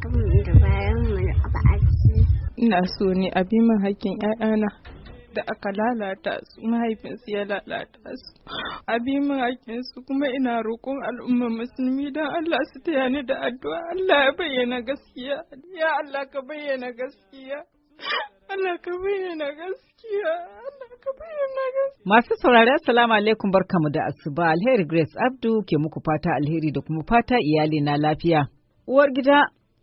Da bayan mu ba a ci. Ina so ne a bi min hakkin 'ya'yana da aka lalata su, mahaifinsu ya lalata su. A bi min hakkin su, kuma ina roƙon al'ummar musulmi don Allah su taya ni da addu'a. Allah ya bayyana gaskiya. Ya Allah, ka bayyana gaskiya. Allah, ka bayyana gaskiya. Allah, ka bayyana gaskiya. Masu saurari, assalamu alaikum, barkamu da asuba. Alheri Grace Abdu ke muku fata alheri da kuma fata iyali na lafiya. Uwar gida,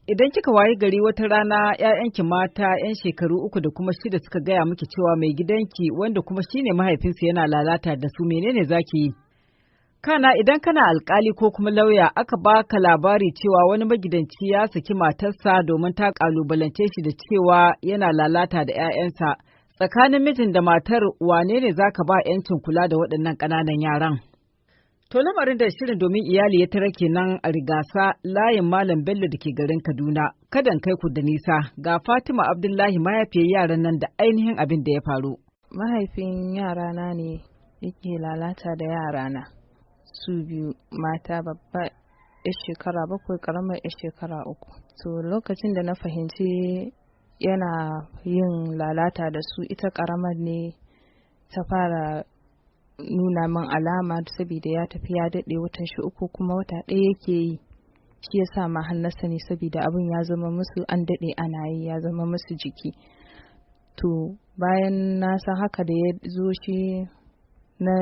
idan kika wayi gari wata rana ‘ya'yanki mata ‘yan shekaru 3 da kuma 6 suka gaya miki cewa mai gidanki, wanda kuma shine mahaifinsu, yana lalata da su, menene zaki yi? Kana idan kana alkali ko kuma lauya, aka baka labari cewa wani magidanci ya saki matarsa domin ta kalubalance shi da cewa yana lalata da ‘ya'yansa. Tsakanin mijin da matar, wane ne zaka ba ‘yancin kula da waɗannan ƙananan yaran? To, lamarin da shirin Domin Iyali ya tara kenan a Rigasa, layin Malam Bello da ke garin Kaduna. Kadan kai ku da nisa, ga Fatima Abdullahi, mahaifiyar yaran nan, da ainihin abin da ya faru. Mahaifin yarana ne yake lalata da yarana su biyu mata, babba 'yar shekara 7, karamar 'yar shekara 3. To, lokacin da na fahimci yana yin lalata da su, ita karamar ne ta fara nuna min alama, saboda ya tafi ya daɗe watan shi 3, kuma wata ɗaya yake yi. Shi ya sa ma har na sani, saboda abin ya zama musu, an daɗe ana yi, ya zama musu jiki. To, bayan na san haka, da ya zo shi, na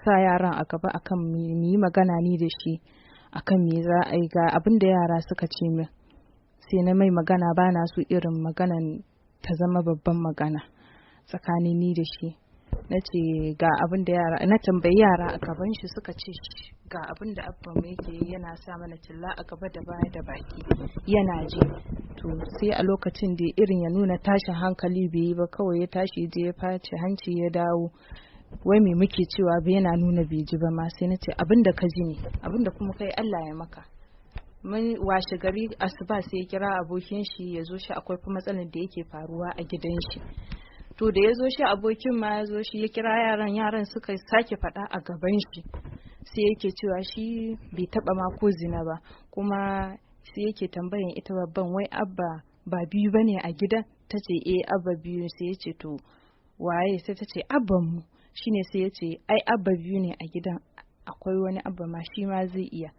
sa yaran a gaba akan mu yi magana ni da shi akan me za a yi, ga abin da yara suka ce min. Sai na mai magana, ba na so irin maganan ta zama babban magana tsakanin ni da shi. Na ce ga abin da yara, na tambayi yara a gaban shi, suka ce ga abin da abban mu yake, yana sa mana tilla a gaba da baya da baki, yana ji. To, sai a lokacin da irin ya nuna tashin hankali bai yi ba, kawai ya tashi je ya face hanci ya dawo, wai me muke cewa ba, yana nuna bai ji ba ma. Sai na ce abin da ka ji ne, abin da kuma kai Allah ya maka. Mun washe gari asuba, sai ya kira abokin shi ya zo shi, akwai fa matsalar da yake faruwa a gidan shi. To, da ya zo shi, abokin ma ya zo shi, ya kira yaran, yaran suka sake faɗa a gaban shi. Sai yake cewa shi bai taba ma ko zina ba. Kuma sai yake tambayan ita babban, wai abba ba biyu bane a gidan? Ta ce eh, abba biyu. Sai ya ce to waye? Sai ta ce abban mu shine. Sai ya ce ai abba biyu ne a gidan, akwai wani abba ma, shi ma zai iya.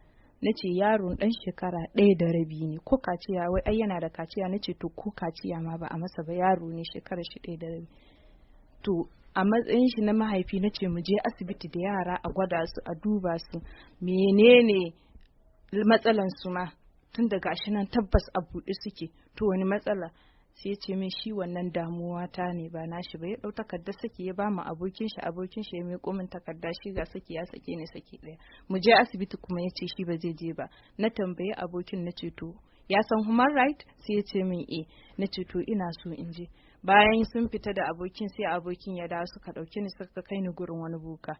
Na ce yaron dan shekara 1.5 ne, ko kaciya, wai ai yana da kaciya. Na ce to ko kaciya ma ba a masa ba, yaro ne shekara shi 1.5. To, a matsayin shi na mahaifi, na ce mu je asibiti da yara a gwada su, a duba su, menene matsalan su ma, tun da gashi nan tabbas a buɗe suke. To, wani matsala? Sai ya ce min shi wannan damuwa ta ne, ba nashi ba. Ya ɗau takardar saki ya ba mu abokin shi, abokin shi ya miƙo min takarda, shi ga saki, ya sake ni saki ɗaya. Mu je asibiti kuma ya ce shi ba zai je ba. Na tambayi abokin, na ce to ya san human right? Sai ya ce min eh. Na ce to ina so in je. Bayan sun fita da abokin, sai abokin ya dawo, suka ɗauke ni suka kai ni gurin wani boka.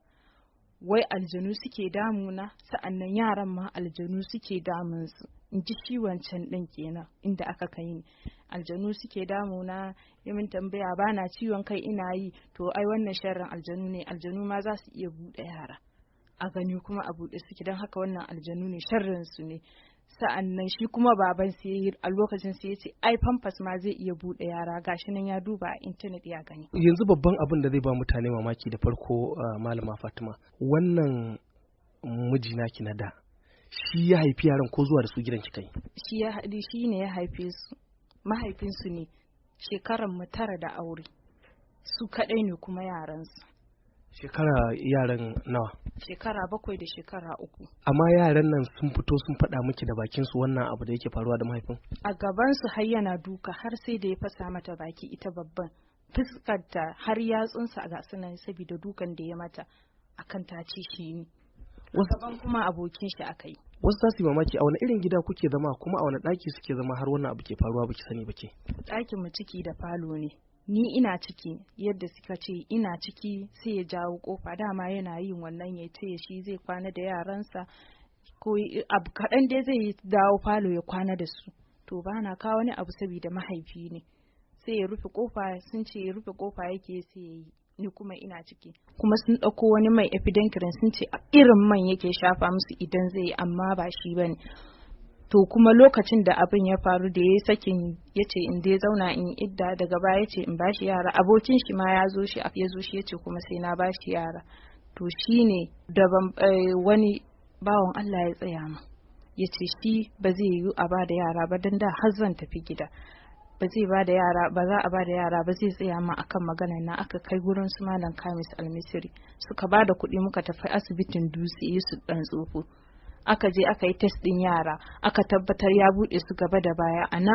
Wai aljanu suke damuna, sa'annan yaran ma aljanu suke damun su, in ji shi wancan ɗin kenan. Inda aka kai ni, aljanu suke damuna. Yi min tambaya, bana ciwon kai? Ina yi. To, ai wannan sharrin aljanu ne, aljanu ma za su iya buɗe yara a gani, kuma a buɗe suke, don haka wannan aljanu ne, sharrin su ne. Sa'annan shi kuma baban sai a lokacin sai ya ce ai Pampers ma zai iya buɗe yara, gashi nan ya duba a intanet ya gani. Yanzu babban abin da zai ba mutane mamaki da farko, Malama Fatima, wannan miji naki na da, shi ya haifi yaran ko zuwa da su gidan kika yi? Shi ya shi ne ya haife su, mahaifinsu ne. Shekaran mu 9 da aure, su kaɗai ne kuma yaransu. Shekara yaran nawa? Shekara 7 da shekara 3. Amma yaran nan sun fito sun faɗa miki da bakin su wannan abu da yake faruwa da mahaifin? A gaban su, har yana duka, har sai da ya fasa mata baki, ita babban, fuskarta har yatsunsa ga sunan saboda dukan da ya mata akan ta ce shi ne. Gaban kuma abokin shi aka yi. Wasu za su yi mamaki, a wani irin gida kuke zama, kuma a wani ɗaki suke zama, har wannan abu ke faruwa baki sani ba ke? Ɗakin mu ciki da falo ne. Ni ina ciki, yadda suka ce ina ciki, sai ya jawo kofa. Dama yana yin wannan, ya ce shi zai kwana da yaransa, ko abu kaɗan dai zai dawo falo ya kwana da su. To, ba na kawo wani abu saboda mahaifi ne. Sai ya rufe kofa, sun ce ya rufe kofa yake, sai ya yi, ni kuma ina ciki. Kuma sun ɗauko wani mai epidenkirin, sun ce irin man yake shafa musu idan zai yi, amma ba shi bane. To kuma lokacin da abin ya faru da ya sakin, ya ce in dai zauna in idda, daga baya ya ce in bashi yara. Abokin shi ma ya zo shi, ya zo shi ya ce kuma sai na bashi yara. To shine da wani bawan Allah ya tsaya ma, ya ce shi ba zai yiwu a ba da yara ba, don da har zan tafi gida, ba zai ba da yara ba, za a ba da yara ba, zai tsaya ma akan maganar na. Aka kai gurin su Malam Kamis Almisiri, suka ba da kuɗi muka tafi asibitin Dutse, Yusuf Dan Tsofo. Aka je aka yi test din yara, aka tabbatar ya buɗe su gaba da baya a nan.